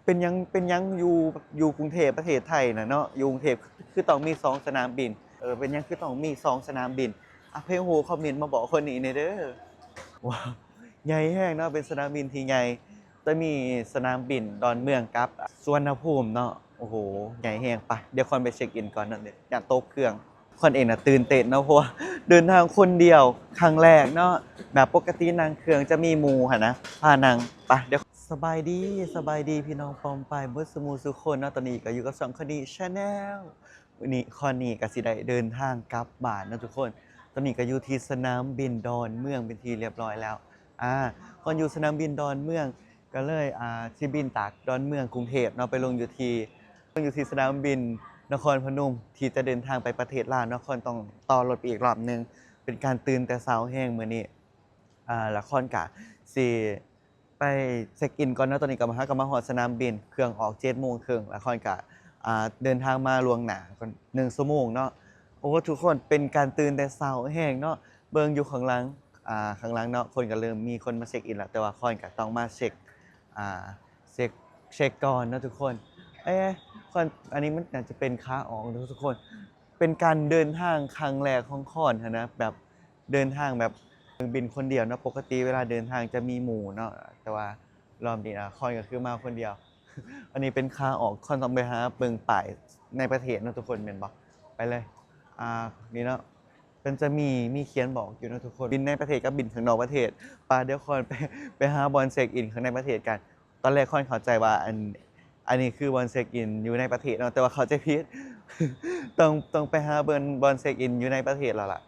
ປັນຫຍັງ ເປັນຫຍັງຢູ່ ຢູ່ກຸງເທບປະເທດໄທນະເນາະ ຢູ່ກຸງເທບຄືຕ້ອງມີສອງສະໜາມບິນ? ເອີ ເປັນຫຍັງຄືຕ້ອງມີສອງສະໜາມບິນ? ອາ ໃຜຮູ້ຄອມເມັນມາບອກຄົນນີ້ແດ່ເດີ. ວ້າວ ໃຫຍ່ແຮງເນາະ ເປັນສະໜາມບິນທີ່ໃຫຍ່ ຈະມີສະໜາມບິນດອນເມືອງກັບສຸວັນນະພູມເນາະ. ໂອ້ໂຫ ໃຫຍ່ແຮງ. ໄປ ດຽວຂ້ອຍໄປເຊັກອິນກ່ອນເນາະ ຢ້ານຕົກເຄື່ອງ. ຂ້ອຍເອງນະຕື່ນເຕັ້ນເນາະ ເພາະວ່າເດີນທາງຄົນດຽວຄັ້ງແລກເນາະ ແບບປົກກະຕິນັ່ງເຄື່ອງຈະມີໝູ່ຫັ້ນນະພານັ່ງ. ໄປ ດຽວ ສະບາຍດີ ສະບາຍດີພີ່ນ້ອງປ້ອງປາຍເບິດສູ່ໝູ່ສູ່ຄົນເນາະ. ຕອນນີ້ກໍຢູ່ກັບຊ່ອງຄອນນີແຊນແນລ ມື້ນີ້ຄອນນີກໍຊິໄດ້ເດີນທາງກັບບ້ານເນາະທຸກຄົນ. ຕອນນີ້ກໍຢູ່ທີ່ສະໜາມບິນດອນເມືອງເປັນທີ່ຮຽບຮ້ອຍແລ້ວ. ອາ ຄອນຢູ່ສະໜາມບິນດອນເມືອງ ກໍເລີຍ ອາ ຊິບິນຈາກດອນເມືອງກຸງເທບເນາະ ໄປລົງຢູ່ທີ່ ລົງຢູ່ທີ່ສະໜາມບິນນະຄອນພະນົມ ທີ່ຈະເດີນທາງໄປປະເທດລາວເນາະ. ຄອນຕ້ອງຕໍ່ລົດໄປອີກລອບໜຶ່ງ ເປັນການຕື່ນແຕ່ເຊົ້າແຮງມື້ນີ້. ອາ ລະຄອນກະຊິໄປເຊັກອິນກ່ອນເນາະ. ຕອນນີ້ກໍມາ ເຮົາກໍມາຮອດສະໜາມບິນ ເຄື່ອງອອກເຈັດໂມງເຄິ່ງ ລະຄອນກະ ອາ ເດີນທາງມາລ່ວງໜ້າກ່ອນໜຶ່ງຊົ່ວໂມງເນາະ. ໂອ້ ທຸກຄົນ ເປັນການຕື່ນແຕ່ເຊົ້າແຮງເນາະ. ເບິ່ງຢູ່ຂ້າງຫຼັງ ອາ ຂ້າງຫຼັງເນາະ ຄົນກໍເລີ່ມມີຄົນມາເຊັກອິນແລ້ວ ແຕ່ວ່າຂ້ອຍກໍຕ້ອງມາເຊັກ ອາ ເຊັກ ເຊັກກ່ອນເນາະທຸກຄົນ. ເອ ຂ້ອຍ ອັນນີ້ມັນໜ້າຈະເປັນຂາອອກເນາະທຸກຄົນ. ເປັນການເດີນທາງຄັ້ງແລກຂອງຂ້ອຍຫັ້ນນະ ແບບເດີນທາງແບບເຄື່ອງບິນຄົນດຽວເນາະ. ປົກກະຕິເວລາເດີນທາງຈະມີໝູ່ເນາະ ແຕ່ວ່າລອບນີ້ນະ ຂ້ອຍກໍຄືມາຄົນດຽວ. ອັນນີ້ເປັນຂາອອກ ຂ້ອຍຕ້ອງໄປຫາເບິ່ງປ້າຍໃນປະເທດເນາະທຸກຄົນ ແມ່ນບໍ່? ໄປເລີຍ. ອາ ນີ້ເນາະ ເພິ່ນຈະມີ ມີຂຽນບອກຢູ່ເນາະທຸກຄົນ ບິນໃນປະເທດກັບບິນຂ້າງນອກປະເທດ. ໄປ ດຽວຂ້ອຍໄປ ໄປຫາບ່ອນເຊັກອິນຂ້າງໃນປະເທດກັນ. ຕອນແລກຂ້ອຍເຂົ້າໃຈວ່າ ອັນ ອັນນີ້ຄືບ່ອນເຊັກອິນຢູ່ໃນປະເທດເນາະ ແຕ່ວ່າເຂົ້າໃຈຜິດ. ຕ້ອງ ຕ້ອງໄປຫາເບິ່ງບ່ອນເຊັກອິນຢູ່ໃນປະເທດແລ້ວລະ.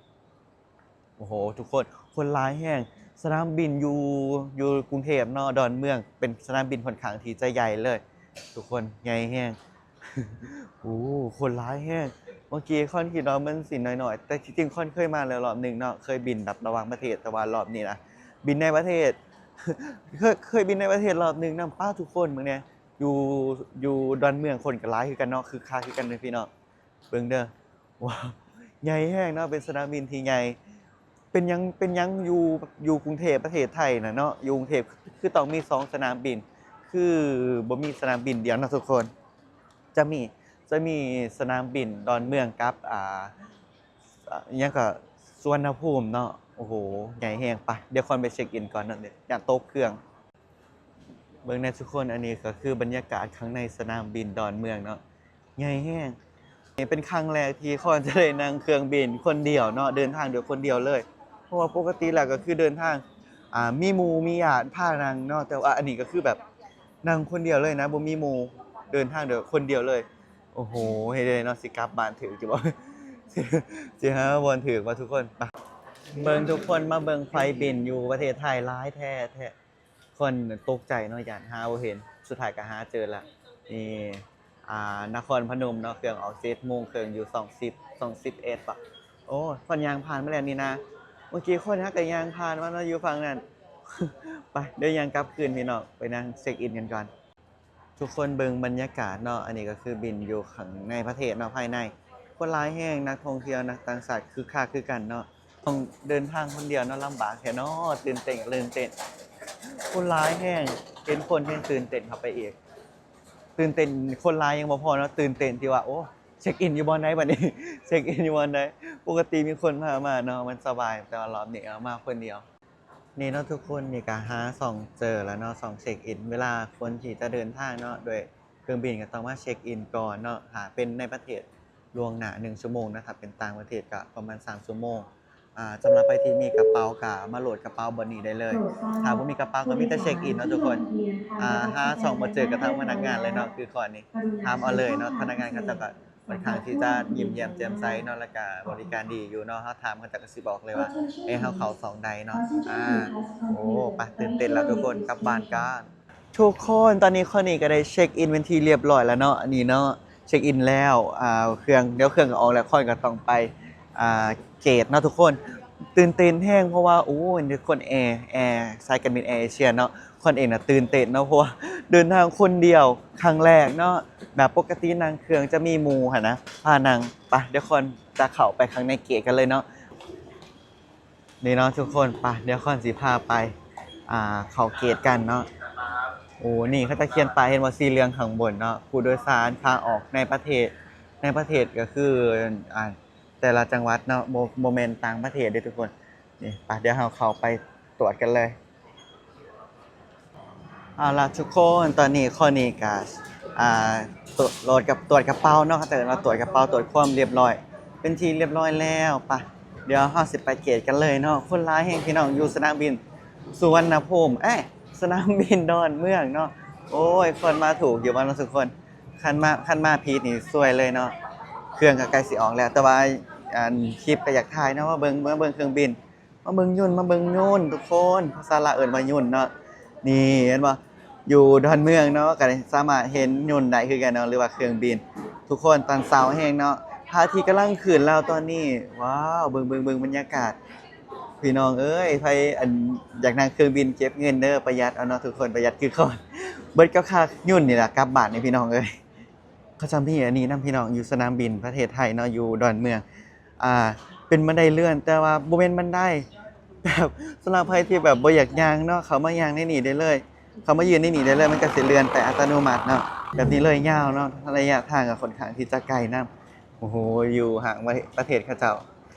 ໂອ້ໂຫ ທຸກຄົນ ຄົນຫຼາຍແຮງ. ສະໜາມບິນຢູ່ ຢູ່ກຸງເທບເນາະ ດອນເມືອງ ເປັນສະໜາມບິນຂ້ອນຂ້າງທີ່ຈະໃຫຍ່ເລີຍທຸກຄົນ ໃຫຍ່ແຮງ. ໂອ້ ຄົນຫຼາຍແຮງ. ເມື່ອກີ້ຂ້ອນຄິດວ່າມັນຊິນ້ອຍໆ ແຕ່ທີ່ຈິງຂ້ອນເຄີຍມາແລ້ວລອບໜຶ່ງເນາະ ເຄີຍບິນແບບລະຫວ່າງປະເທດ ແຕ່ວ່າລອບນີ້ນະ ບິນໃນປະເທດ ເຄີຍ ເຄີຍບິນໃນປະເທດລອບໜຶ່ງນຳ. ປ້າ ທຸກຄົນເບິ່ງແດ່ ຢູ່ ຢູ່ດອນເມືອງຄົນກໍຫຼາຍຄືກັນເນາະ ຄຶກຄັກຄືກັນເດີພີ່ນ້ອງ. ເບິ່ງເດີ ວ້າວ ໃຫຍ່ແຮງເນາະ ເປັນສະໜາມບິນທີ່ໃຫຍ່. ເປັນຫຍັງ ເປັນຫຍັງຢູ່ ຢູ່ກຸງເທບປະເທດໄທນະເນາະ ຢູ່ກຸງເທບຄືຕ້ອງມີສອງສະໜາມບິນ? ຄືບໍ່ມີສະໜາມບິນດຽວເນາະທຸກຄົນ. ຈະມີ ຈະມີສະໜາມບິນດອນເມືອງກັບ ອາ ອາ ຫຍັງກໍ ສຸວັນນະພູມເນາະ. ໂອ້ໂຫ ໃຫຍ່ແຮງ. ໄປ ດຽວຂ້ອຍໄປເຊັກອິນກ່ອນເນາະ ຢ້ານຕົກເຄື່ອງ. ເບິ່ງແດ່ທຸກຄົນ ອັນນີ້ກໍຄືບັນຍາກາດຂ້າງໃນສະໜາມບິນດອນເມືອງເນາະ ໃຫຍ່ແຮງ. ນີ້ເປັນຄັ້ງແລກທີ່ຂ້ອຍຈະໄດ້ນັ່ງເຄື່ອງບິນຄົນດຽວເນາະ ເດີນທາງໂດຍຄົນດຽວເລີຍ ເພາະວ່າປົກກະຕິແລ້ວກໍຄືເດີນທາງ ອາ ມີໝູ່ມີຍາດພານັ່ງເນາະ ແຕ່ວ່າອັນນີ້ກໍຄືແບບນັ່ງຄົນດຽວເລີຍນະ ບໍ່ມີໝູ່ ເດີນທາງໂດຍຄົນດຽວເລີຍ. ໂອ້ໂຫ ເຮັດໄດ້ເນາະ ຊິກັບບ້ານຖືກຢູ່ບໍ່? ຊິ ຊິຫາບ່ອນຖືກບໍ່ທຸກຄົນ? ໄປ ເບິ່ງທຸກຄົນ ມາເບິ່ງໄຟບິນຢູ່ປະເທດໄທຫຼາຍແທ້ໆ. ຄົນຕົກໃຈເນາະ ຢ້ານຫາບໍ່ເຫັນ ສຸດທ້າຍກໍຫາເຈີລະ. ນີ້ ອາ ນະຄອນພະນົມເນາະ ເຄື່ອງອອກເຈັດໂມງເຄິ່ງ ຢູ່ຊ່ອງສິບ ຊ່ອງສິບເອັດປະ. ໂອ້ ຂ້ອຍຍ່າງຜ່ານມາແລ້ວນີ້ນາ ເມື່ອກີ້ຂ້ອຍຫາກໍຍ່າງຜ່ານມາເນາະ ຢູ່ຝັ່ງນັ້ນ. ໄປ ດຽວຍ່າງກັບຄືນພີ່ນ້ອງ ໄປນັ່ງເຊັກອິນກັນກ່ອນ. ທຸກຄົນເບິ່ງບັນຍາກາດເນາະ ອັນນີ້ກໍຄືບິນຢູ່ຂ້າງໃນປະເທດເນາະ ພາຍໃນ ຄົນຫຼາຍແຮງ ນັກທ່ອງທ່ຽວ ນັກຕ່າງຊາດ ຄຶກຄັກຄືກັນເນາະ. ຕ້ອງເດີນທາງຄົນດຽວເນາະ ລຳບາກແທ້ເນາະ ຕື່ນເຕັ້ນ ຕື່ນເຕັ້ນ ຄົນຫຼາຍແຮງ ເຫັນຄົນແຮງຕື່ນເຕັ້ນເຂົ້າໄປອີກ. ຕື່ນເຕັ້ນຄົນຫຼາຍຍັງບໍ່ພໍເນາະ ຕື່ນເຕັ້ນທີ່ວ່າ ໂອ້ ເຊັກອິນຢູ່ບ່ອນໃດບັດນີ້ ເຊັກອິນຢູ່ບ່ອນໃດ? ປົກກະຕິມີຄົນພາມາເນາະ ມັນສະບາຍ ແຕ່ວ່າລອບນີ້ເອົາມາຄົນດຽວ. ນີ້ເນາະທຸກຄົນ ນີ້ກະຫາຊ່ອງເຈີແລ້ວເນາະ ຊ່ອງເຊັກອິນ. ເວລາຄົນທີ່ຈະເດີນທາງເນາະ ໂດຍເຄື່ອງບິນກໍຕ້ອງມາເຊັກອິນກ່ອນເນາະ ຖ້າເປັນໃນປະເທດລ່ວງໜ້າໜຶ່ງຊົ່ວໂມງນະ ຖ້າເປັນຕ່າງປະເທດກໍປະມານສາມຊົ່ວໂມງ. ອາ ສຳລັບໃຜທີ່ມີກະເປົາກໍມາໂຫຼດກະເປົາບ່ອນນີ້ໄດ້ເລີຍ. ຖ້າບໍ່ມີກະເປົາກໍມີແຕ່ເຊັກອິນເນາະທຸກຄົນ. ອາ ຫາຊ່ອງບໍ່ເຈີກໍຖາມພະນັກງານເລີຍເນາະ ຄືຂ້ອຍນີ້ ຖາມເອົາເລີຍເນາະ ພະນັກງານເຂົາເຈົ້າກໍ ຂ້ອນຂ້າງທີ່ຈະຍິ້ມແຍ້ມແຈ່ມໃສເນາະ ແລ້ວກະບໍລິການດີຢູ່ເນາະ. ເຮົາຖາມເຂົາເຈົ້າກໍຊິບອກເລີຍວ່າ ເອີ ເຮົາເຂົ້າຊ່ອງໃດເນາະ. ອາ ໂອ້ ໄປ ຕື່ນເຕັ້ນແລ້ວທຸກຄົນ ກັບບ້ານກັນ. ທຸກຄົນ ຕອນນີ້ຄອນນີກໍໄດ້ເຊັກອິນເປັນທີ່ຮຽບຮ້ອຍແລ້ວເນາະ ອັນນີ້ເນາະ ເຊັກອິນແລ້ວ ອາ ເຄື່ອງ ດຽວເຄື່ອງກໍອອກແລ້ວ ຄອນກໍຕ້ອງໄປ ອາ ເກດເນາະທຸກຄົນ. ຕື່ນເຕັ້ນແຮງ ເພາະວ່າ ໂອ້ ຄົນແອ ແອ ສາຍການບິນແອເອເຊຍເນາະ ຄອນເອງນະຕື່ນເຕັ້ນເນາະ ເພາະວ່າເດີນທາງຄົນດຽວຄັ້ງແລກເນາະ ແບບປົກກະຕິນັ່ງເຄື່ອງຈະມີໝູ່ຫັ້ນນະພານັ່ງ. ໄປ ດຽວຄອນຈະເຂົ້າໄປຂ້າງໃນເກດກັນເລີຍເນາະ. ນີ້ເນາະທຸກຄົນ ໄປ ດຽວຄອນຊິພາໄປ ອ່າ ເຂົ້າເກດກັນເນາະ. ໂອ້ ນີ້ເຂົາຈະຂຽນປ້າຍ ເຫັນບໍ່ ສີເຫຼືອງຂ້າງບົນເນາະ ຜູ້ໂດຍສານຂາອອກໃນປະເທດ ໃນປະເທດກໍຄື ອ່າ ແຕ່ລະຈັງຫວັດເນາະ ບໍ່ ບໍ່ແມ່ນຕ່າງປະເທດເດ້ທຸກຄົນ. ນີ້ ໄປ ດຽວເຮົາເຂົ້າໄປຕວດກັນເລີຍ. ເອົາລະທຸກຄົນ ຕອນນີ້ຂ້ອຍນີ້ກະ ອ່າ ຕວດ ກະ ຕວດກະເປົາເນາະ ເຂົາເອີ້ນວ່າຕວດກະເປົາ ຕວດຄວາມລຽບຮ້ອຍ ເປັນທີ່ລຽບຮ້ອຍແລ້ວ. ໄປ ດຽວເຮົາຊິໄປເກດກັນເລີຍເນາະ. ຄົນຫຼາຍແຮງພີ່ນ້ອງ ຢູ່ສະໜາມບິນສຸວັນນະພູມ ເອີຍ ສະໜາມບິນດອນເມືອງເນາະ. ໂອ້ຍ ຄົນມາຖືກຢູ່ບໍ່ເນາະທຸກຄົນ? ຄັນມາ ຄັນມາຜິດນີ້ຊວຍເລີຍເນາະ. ເຄື່ອງກໍໃກ້ຊິອອກແລ້ວ ແຕ່ວ່າ ອັນ ຄລິບກໍຢາກຖ່າຍເນາະ ມາເບິ່ງ ມາເບິ່ງເຄື່ອງບິນ ມາເບິ່ງຍົນ ມາເບິ່ງຍົນທຸກຄົນ. ພາສາລາວເອີ້ນວ່າຍົນເນາະ. ນີ້ເຫັນບໍ່? ຢູ່ດອນເມືອງເນາະ ກໍສາມາດເຫັນຍົນໄດ້ຄືກັນເນາະ ຫຼືວ່າເຄື່ອງບິນ. ທຸກຄົນ ຕອນເຊົ້າແຮງເນາະ ພະອາທິດກຳລັງຂຶ້ນແລ້ວຕອນນີ້. ວ້າວ ເບິ່ງ ເບິ່ງ ເບິ່ງບັນຍາກາດ ພີ່ນ້ອງເອີຍ ໃຜ ອັນ ຢາກນັ່ງເຄື່ອງບິນເກັບເງິນເດີ ປະຢັດເອົາເນາະທຸກຄົນ ປະຢັດຄືຄອນ. ເບິດກັບຄ່າຍົນນີ້ລະ ກັບບາດນີ້ພີ່ນ້ອງເອີຍ. ເຂົາເຈົ້າມີອັນນີ້ນຳພີ່ນ້ອງ ຢູ່ສະໜາມບິນປະເທດໄທເນາະ ຢູ່ດອນເມືອງ ອ່າ ເປັນບັນໄດເລື່ອນ ແຕ່ວ່າບໍ່ແມ່ນບັນໄດ ແບບ ສຳລັບໃຜທີ່ແບບບໍ່ຢາກຍ່າງເນາະ ເຂົ້າມາຍ່າງໃນນີ້ໄດ້ເລີຍ ເຂົ້າມາຢືນໃນນີ້ໄດ້ເລີຍ ມັນກໍຊິເລື່ອນໄປອັດຕະໂນມັດເນາະ ແບບນີ້ເລີຍ. ຍາວເນາະ ໄລຍະທາງກໍຂ້ອນຂ້າງທີ່ຈະໄກນຳ. ໂອ້ໂຫ ຢູ່ຫ່າງປະເທດເຂົາເຈົ້າ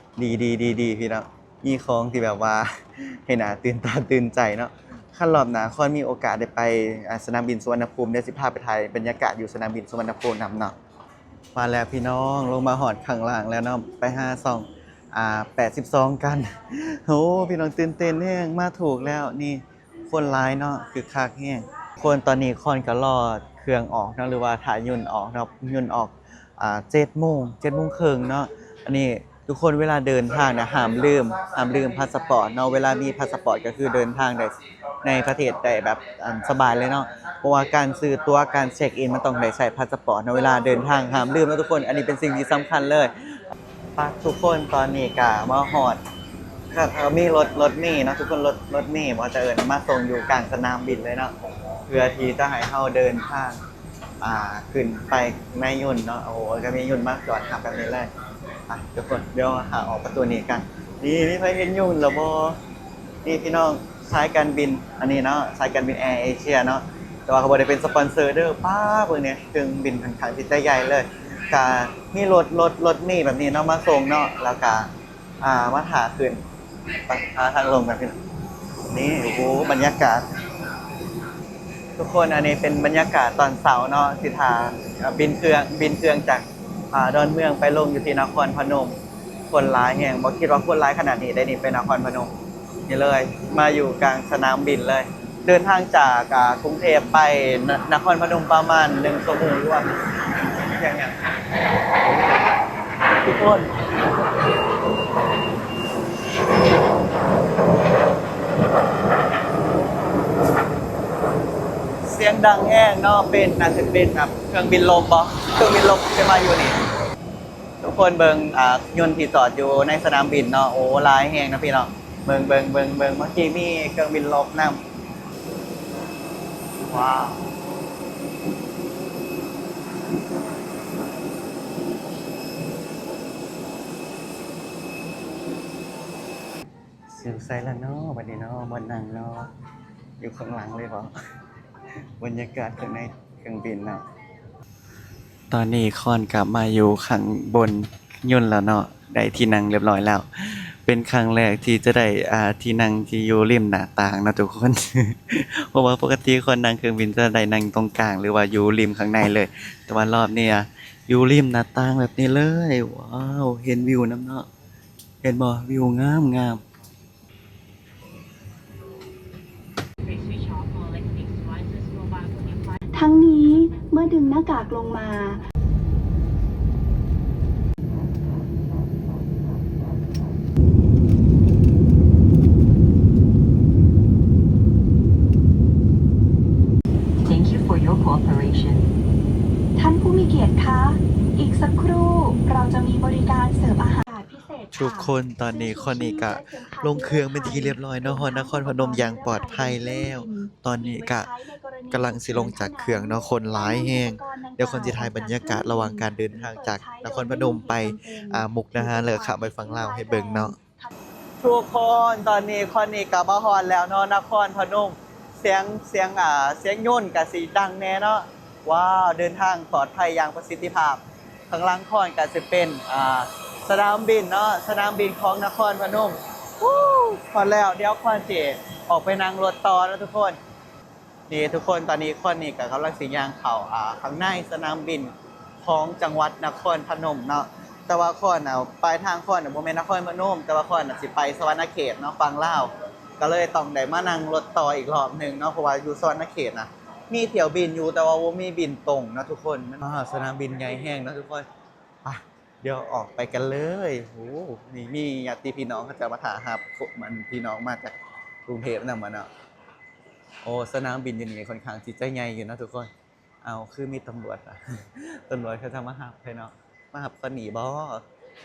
ດີໆໆໆ ພີ່ນ້ອງ ມີຂອງທີ່ແບບວ່າໃຫ້ໜ້າຕື່ນຕາຕື່ນໃຈເນາະ. ຄັນລອບໜ້າຄອນມີໂອກາດໄດ້ໄປ ອ່າ ສະໜາມບິນສຸວັນນະພູມ ດຽວຊິພາໄປຖ່າຍບັນຍາກາດຢູ່ສະໜາມບິນສຸວັນນະພູມນຳເນາະ. ມາແລ້ວພີ່ນ້ອງ ລົງມາຮອດຂ້າງລ່າງແລ້ວເນາະ ໄປຫາຊ່ອງ ອ່າ ແປດສິບສອງກັນ. ໂອ້ ພີ່ນ້ອງ ຕື່ນເຕັ້ນແຮງ ມາຖືກແລ້ວນີ້. ຄົນຫຼາຍເນາະ ຄຶກຄັກແຮງ. ຄົນ ຕອນນີ້ຄອນກໍລໍເຄື່ອງອອກເນາະ ຫຼືວ່າຖ້າຍົນອອກເນາະ ຍົນອອກ ອ່າ ເຈັດໂມງ ເຈັດໂມງເຄິ່ງເນາະ. ອັນນີ້ທຸກຄົນເວລາເດີນທາງນະ ຫ້າມລືມ ຫ້າມລືມພາສະປອດເນາະ. ເວລາມີພາສະປອດກໍຄືເດີນທາງໄດ້ໃນປະເທດໄດ້ແບບ ອັນ ສະບາຍເລີຍເນາະ ເພາະວ່າການຊື້ຕົ໋ວ ການເຊັກອິນ ມັນຕ້ອງໄດ້ໃຊ້ພາສະປອດເນາະ ເວລາເດີນທາງ ຫ້າມລືມເນາະທຸກຄົນ. ອັນນີ້ເປັນສິ່ງທີ່ສຳຄັນເລີຍ. ປະ ທຸກຄົນ ຕອນນີ້ກະມາຮອດ ກະ ກະມີລົດ ລົດເມເນາະທຸກຄົນ ລົດ ລົດເມບໍ່ ເຂົາເຈົ້າເອີ້ນມາສົ່ງຢູ່ກາງສະໜາມບິນເລີຍເນາະ ເພື່ອທີ່ຈະໃຫ້ເຮົາເດີນທາງ ອ່າ ຂຶ້ນໄປໃນຍົນເນາະ. ໂອ້ໂຫ ກະມີຍົນມາຈອດຮັບແບບນີ້ເລີຍ. ໄປ ທຸກຄົນ ດຽວຫາອອກປະຕູນີ້ກັນ. ນີ້ ມີໃຜເຫັນຍົນແລ້ວບໍ່? ນີ້ພີ່ນ້ອງ ສາຍການບິນ ອັນນີ້ເນາະ ສາຍການບິນແອເອເຊຍເນາະ ແຕ່ວ່າເຂົາບໍ່ໄດ້ເປັນສະປອນເຊີເດີ. ປ້າ ເບິ່ງແດ່ ເຄື່ອງບິນຂ້ອນຂ້າງທີ່ຈະໃຫຍ່ເລີຍ ກະມີລົດ ລົດ ລົດເມແບບນີ້ເນາະ ມາສົ່ງເນາະ ແລ້ວກະ ອ່າ ມາຖ້າຂຶ້ນ. ໄປ ຫາທາງລົງກັນພີ່ນ້ອງ. ນີ້ ໂອ້ໂຫ ບັນຍາກາດ ທຸກຄົນ ອັນນີ້ເປັນບັນຍາກາດຕອນເຊົ້າເນາະ ຊິຖ້າ ເອີ ບິນເຄື່ອງ ບິນເຄື່ອງຈາກ ອ່າ ດອນເມືອງໄປລົງຢູ່ທີ່ນະຄອນພະນົມ. ຄົນຫຼາຍແຮງ ບໍ່ຄິດວ່າຄົນຫຼາຍຂະໜາດນີ້ໄດ໋ນີ້ ໄປນະຄອນພະນົມ. ນີ້ເລີຍ ມາຢູ່ກາງສະໜາມບິນເລີຍ ເດີນທາງຈາກ ອ່າ ກຸງເທບໄປ ນະ ນະຄອນພະນົມປະມານໜຶ່ງຊົ່ວໂມງ ຫຼືວ່າ ຢ່າງ ຢ່າງ ທຸກຄົນ ສຽງດັງແຮງເນາະ ເປັນ ໜ້າຈະເປັນແບບເຄື່ອງບິນລົບບໍ ເຄື່ອງບິນລົບຈະມາຢູ່ນີ້. ທຸກຄົນເບິ່ງ ອ່າ ຍົນທີ່ຈອດຢູ່ໃນສະໜາມບິນເນາະ ໂອ້ ຫຼາຍແຮງນະພີ່ນ້ອງ. ເບິ່ງ ເບິ່ງ ເບິ່ງ ເບິ່ງ ເມື່ອກີ້ມີເຄື່ອງບິນລົບນຳ. ວ້າວ ຢູ່ໃສລະເນາະ ບັດນີ້ເນາະ ບ່ອນນັ່ງເນາະ ຢູ່ຂ້າງຫຼັງເລີຍບໍ? ບັນຍາກາດຂ້າງໃນເຄື່ອງບິນເນາະ. ຕອນນີ້ຄອນກັບມາຢູ່ຂ້າງບົນຍົນແລ້ວເນາະ ໄດ້ທີ່ນັ່ງຮຽບຮ້ອຍແລ້ວ. ເປັນຄັ້ງແລກທີ່ຈະໄດ້ ອ່າ ທີ່ນັ່ງທີ່ຢູ່ລິມໜ້າຕ່າງເນາະທຸກຄົນ ເພາະວ່າປົກກະຕິຄອນນັ່ງເຄື່ອງບິນຈະໄດ້ນັ່ງຕົງກາງ ຫຼືວ່າຢູ່ລິມຂ້າງໃນເລີຍ ແຕ່ວ່າລອບນີ້ ອ່າ ຢູ່ລິມໜ້າຕ່າງແບບນີ້ເລີຍ. ວ້າວ ເຫັນວິວນຳເນາະ ເຫັນບໍ່? ວິວງາມໆ. Please switch off all electronic devices, mobile phone and ทั้งนี้ เมื่อดึงหน้ากากลงมา Thank you for your cooperation. ท่านผู้มีเกียรติคะ อีกสักครู่เราจะมีบริการเสิร์ฟอาหาร ทุกคน ตอนนี้คอนนี่กะลงเครื่องเป็นที่เรียบร้อยเนาะ ฮอดนครพนมอย่างปลอดภัยแล้ว ตอนนี้กะกำลังสิลงจากเครื่องเนาะ คนหลายแฮง เดี๋ยวคอนสิถ่ายบรรยากาศระหว่างการเดินทางจากนครพนมไป อ่า มุกดาหาร แล้วก็ข้ามไปฝั่งลาวให้เบิ่งเนาะ ทุกคน ตอนนี้คอนนี่กะมาฮอดแล้วเนาะ นครพนม ສຽງ ສຽງ ອ່າ ສຽງຍົນກະຊິດັງແດ່ເນາະ. ວ້າວ ເດີນທາງປອດໄພຢ່າງປະສິດທິພາບ. ຂ້າງຫຼັງຄອນກະຊິເປັນ ອ່າ ສະໜາມບິນເນາະ ສະໜາມບິນຂອງນະຄອນພະນົມ. ວູ້ ຮອດແລ້ວ ດຽວຄອນຊິອອກໄປນັ່ງລົດຕໍ່ເນາະທຸກຄົນ. ນີ້ທຸກຄົນ ຕອນນີ້ຄອນນີ້ກະກຳລັງຊິຍ່າງເຂົ້າ ອ່າ ຂ້າງໃນສະໜາມບິນຂອງຈັງຫວັດນະຄອນພະນົມເນາະ. ແຕ່ວ່າຄອນນະ ປາຍທາງຄອນນະບໍ່ແມ່ນນະຄອນພະນົມ ແຕ່ວ່າຄອນນະຊິໄປສະຫວັນນະເຂດເນາະ ຝັ່ງລາວ. ກະເລີຍຕ້ອງໄດ້ມານັ່ງລົດຕໍ່ອີກລອບໜຶ່ງເນາະ ເພາະວ່າຢູ່ສະຫວັນນະເຂດນະ ມີຖ້ຽວບິນຢູ່ ແຕ່ວ່າບໍ່ມີບິນຕົງເນາະທຸກຄົນ. ມັນ ວ້າວ ສະໜາມບິນໃຫຍ່ແຮງເນາະທຸກຄົນ. ໄປ ດຽວອອກໄປກັນເລີຍ. ໂອ້ ນີ້ມີຍາດຕິພີ່ນ້ອງເຂົາເຈົ້າມາຖ້າຮັບ ພວກມັນ ພີ່ນ້ອງມາຈາກກຸງເທບນຳ ຫັ້ນເນາະ. ໂອ້ ສະໜາມບິນຢູ່ນີ້ຂ້ອນຂ້າງຊິຈະໃຫຍ່ຢູ່ເນາະທຸກຄົນ. ເອົ້າ ຄືມີຕຳຫຼວດ ຕຳຫຼວດເຂົາຈະມາຮັບໃຜເນາະ ມາຮັບຄອນນີ້ບໍ?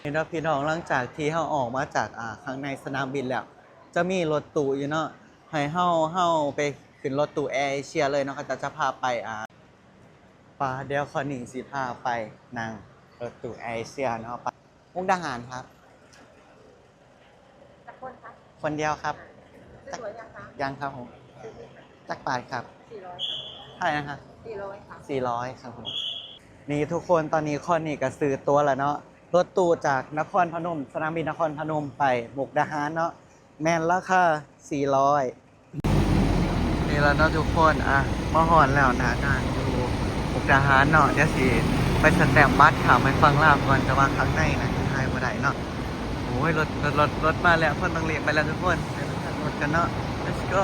ເຫັນບໍ່ພີ່ນ້ອງ ຫຼັງຈາກທີ່ເຮົາອອກມາຈາກ ອ່າ ຂ້າງໃນສະໜາມບິນແລ້ວ ຈະມີລົດຕູ້ຢູ່ເນາະ ໃຫ້ເຮົາ ເຮົາໄປຂຶ້ນລົດຕູ້ແອເອເຊຍເລີຍເນາະ ເຂົາເຈົ້າຈະພາໄປ ອ່າ ປະ ດຽວຄອນນີ້ຊິພາໄປນັ່ງລົດຕູ້ແອເອເຊຍເນາະ ໄປມຸກດາຫານຄັບ. ຈັກຄົນຄະ? ຄົນດຽວຄັບ. ຊື້ຕົ໋ວຍັງຄະ? ຍັງຄັບຜົມ. ຊື້ ຈັກບາດຄັບ? ສີ່ຮ້ອຍ ເທົ່າໃດນະຄັບ? ສີ່ຮ້ອຍ ສີ່ຮ້ອຍຄັບຜົມ. ນີ້ທຸກຄົນ ຕອນນີ້ຄອນນີ້ກະຊື້ຕົ໋ວແລ້ວເນາະ ລົດຕູ້ຈາກນະຄອນພະນົມ ສະໜາມບິນນະຄອນພະນົມໄປມຸກດາຫານເນາະ ແມ່ນລາຄາສີ່ຮ້ອຍ. ນີ້ລະເນາະທຸກຄົນ ອ່ະ ມາຮອດແລ້ວ ໜ້າດ່ານຢູ່ມຸກດາຫານເນາະ. ດຽວຊິໄປສະແຕັມບັດຂ້າມໄປຝັ່ງລາວກ່ອນ ແຕ່ວ່າຂ້າງໃນນະຖ່າຍບໍ່ໄດ້ເນາະ. ໂອ້ຍ ລົດ ລົດ ລົດ ລົດມາແລ້ວ ຄອນຕ້ອງເລກໄປແລ້ວທຸກຄົນ. ໄປລົດກັນເນາະ let's go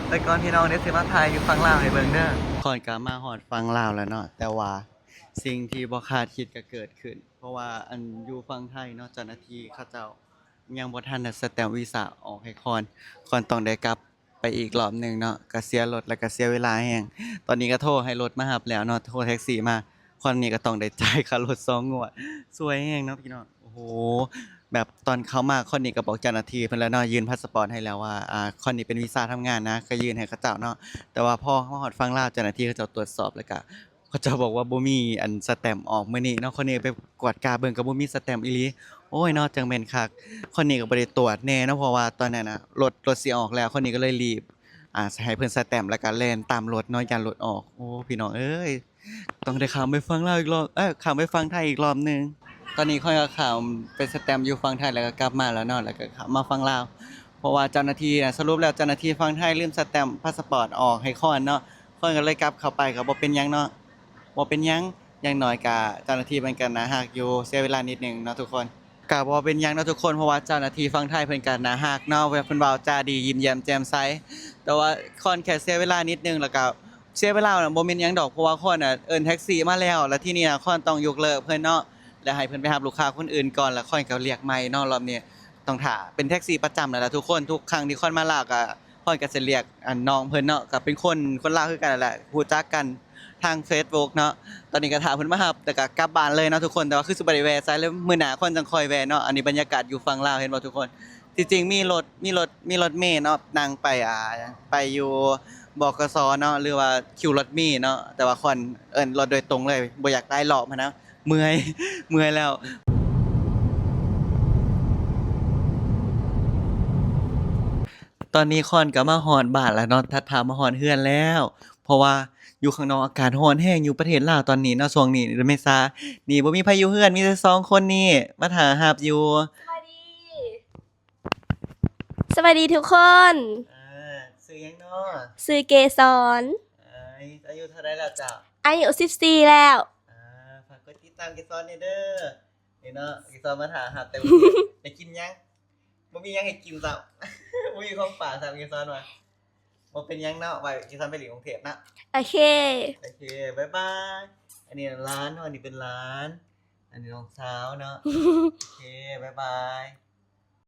ໄປກ່ອນພີ່ນ້ອງ ດຽວຊິມາຖ່າຍຢູ່ຝັ່ງລາວໃຫ້ເບິ່ງເດີ. ຄອນກະມາຮອດຝັ່ງລາວແລ້ວເນາະ ແຕ່ວ່າສິ່ງທີ່ບໍ່ຄາດຄິດກະເກີດຂຶ້ນ ເພາະວ່າ ອັນ ຢູ່ຝັ່ງໄທເນາະ ເຈົ້າໜ້າທີ່ເຂົາເຈົ້າ ຍັງບໍ່ທັນໄດ້ສະແຕັມວີຊາອອກໃຫ້ຄອນ ຄອນຕ້ອງໄດ້ກັບໄປອີກລອບໜຶ່ງເນາະ ກະເສຍລົດ ແລ້ວກະເສຍເວລາແຮງ. ຕອນນີ້ກະໂທໃຫ້ລົດມາຮັບແລ້ວເນາະ ໂທແທັກຊີມາ ຄອນນີ້ກະຕ້ອງໄດ້ຈ່າຍຄ່າລົດສອງງວດ ສວຍແຮງເນາະພີ່ນ້ອງ. ໂອ້ໂຫ ແບບຕອນເຂົ້າມາ ຄອນນີ້ກະບອກເຈົ້າໜ້າທີ່ເພິ່ນແລ້ວເນາະ ຍື່ນພາສປອດໃຫ້ແລ້ວວ່າ ອ່າ ຄອນນີ້ເປັນວີຊາທຳງານນະ ກະຍື່ນໃຫ້ເຂົາເຈົ້າເນາະ. ແຕ່ວ່າພໍມາຮອດຝັ່ງລາວ ເຈົ້າໜ້າທີ່ເຂົາເຈົ້າຕວດສອບ ແລ້ວກະ ເຂົາເຈົ້າບອກວ່າບໍ່ມີອັນສະແຕັມອອກມື້ນີ້ເນາະ. ຄອນນີ້ໄປກວດກາເບິ່ງກະບໍ່ມີສະແຕັມອີ່ຫຼີ. ໂອ້ຍເນາະ ຈັ່ງແມ່ນຄັກ. ຄອນນີ້ກະບໍ່ໄດ້ຕວດແນ່ເນາະ ເພາະວ່າຕອນນັ້ນນະ ລົດ ລົດຊິອອກແລ້ວ ຄອນນີ້ກະເລີຍລີບ ອ່າ ໃຫ້ເພິ່ນສະແຕັມ ແລ້ວກະແລ່ນຕາມລົດເນາະ ຢ້ານລົດອອກ. ໂອ້ ພີ່ນ້ອງເອີຍ ຕ້ອງໄດ້ຂ້າມໄປຝັ່ງລາວອີກລອບ ເອີ ຂ້າມໄປຝັ່ງໄທອີກລອບໜຶ່ງ. ຕອນນີ້ຂ້ອຍກະຂ້າມໄປສະແຕັມຢູ່ຝັ່ງໄທ ແລ້ວກະກັບມາແລ້ວເນາະ ແລ້ວກະຂ້າມມາຝັ່ງລາວ ເພາະວ່າເຈົ້າໜ້າທີ່ນະ ສະຫຼຸບແລ້ວເຈົ້າໜ້າທີ່ຝັ່ງໄທລືມສະແຕັມພາສປອດອອກໃຫ້ຄອນເນາະ. ຄອນກະເລີຍກັບເຂົ້າໄປ ກະບໍ່ເປັນຫຍັງເນາະ ບໍ່ເປັນຫຍັງ ຢ່າງໜ້ອຍກະເຈົ້າໜ້າທີ່ເພິ່ນກະໜ້າຮັກຢູ່ ເສຍເວລານິດໜຶ່ງເນາະທຸກຄົນ. ກະບໍ່ເປັນຫຍັງເນາະທຸກຄົນ ເພາະວ່າເຈົ້າໜ້າທີ່ຝັ່ງໄທເພິ່ນກະໜ້າຮັກເນາະ ເພິ່ນເວົ້າຈາດີ ຍິ້ມແຍ້ມແຈ່ມໃສ. ແຕ່ວ່າຄອນແຄ່ເສຍເວລານິດໜຶ່ງ ແລ້ວກະເສຍເວລານະ ບໍ່ແມ່ນຫຍັງດອກ ເພາະວ່າຄອນນະເອີ້ນແທັກຊີມາແລ້ວ ແລ້ວທີນີ້ນະຄອນຕ້ອງຍົກເລີກເພິ່ນເນາະ ແລ້ວໃຫ້ເພິ່ນໄປຮັບລູກຄ້າຄົນອື່ນກ່ອນ ແລ້ວຄອນກະລຽກໃໝ່ເນາະ. ລອບນີ້ຕ້ອງຖ້າ ເປັນແທັກຊີປະຈຳແລ້ວລະທຸກຄົນ ທຸກຄັ້ງທີ່ຄອນມາລາວກະ ຄອນກະຊິລຽກ ອັນ ນ້ອງເພິ່ນເນາະ ກະເປັນຄົນ ຄົນລາວຄືກັນຫັ້ນແຫຼະ ຮູ້ຈັກກັນທາງເຟສບຸກເນາະ. ຕອນນີ້ກະຖ້າເພິ່ນມາຮັບ ແລ້ວກະກັບບ້ານເລີຍເນາະທຸກຄົນ ແຕ່ວ່າຄືຊິບໍ່ໄດ້ແວ່ໃສເລີຍ ມື້ໜ້າຄອນຈັ່ງຄ່ອຍແວ່ເນາະ. ອັນນີ້ບັນຍາກາດຢູ່ຝັ່ງລາວ ເຫັນບໍ່ທຸກຄົນ ທີ່ຈິງມີລົດ ມີລົດ ມີລົດເມເນາະ ນັ່ງໄປ ອ່າ ໄປຢູ່ບກສ ເນາະ ຫຼືວ່າຄິວລົດເມເນາະ ແຕ່ວ່າຄອນເອີ້ນລົດໂດຍຕົງເລີຍ ບໍ່ຢາກຫຼາຍລອບຫັ້ນນະ ເມື່ອຍ ເມື່ອຍແລ້ວ. ຕອນນີ້ຄອນກະມາຮອດບ້ານແລ້ວເນາະ ຖັດພາບມາຮອດເຮືອນແລ້ວ ເພາະວ່າຢູ່ຂ້າງນອກອາກາດຮ້ອນແຮງ ຢູ່ປະເທດລາວຕອນນີ້ເນາະ ຊ່ວງນີ້ເດືອນເມສາ. ນີ້ບໍ່ມີໃຜຢູ່ເຮືອນ ມີແຕ່ສອງຄົນນີ້ມາຖ້າຮັບຢູ່. ສະບາຍດີ ສະບາຍດີທຸກຄົນ. ເອີ ຊື່ຫຍັງເນາະ? ຊື່ເກສອນ. ເອີຍ ອາຍຸເທົ່າໃດແລ້ວເຈົ້າ? ອາຍຸສິບສີ່ແລ້ວ. ອ່າ ຝາກກົດຕິດຕາມເກສອນແດ່ເດີ. ນີ້ເນາະ ເກສອນມາຖ້າຮັບແຕ່ ໄດ້ກິນຫຍັງ? ບໍ່ມີຫຍັງໃຫ້ກິນຊ້ຳ ບໍ່ມີຂອງຝາກຊ້ຳ ເກສອນວ່າ. ບໍ່ເປັນຫຍັງເນາະ ໄວ້ເກສອນໄປຫຼິ້ນກຸງເທບເນາະ. ໂອເຄ ໂອເຄ ບາຍບາຍ. ອັນນີ້ຫຼານເນາະ ອັນນີ້ເປັນຫຼານ ອັນນີ້ນ້ອງສາວເນາະ. ໂອເຄ ບາຍບາຍ.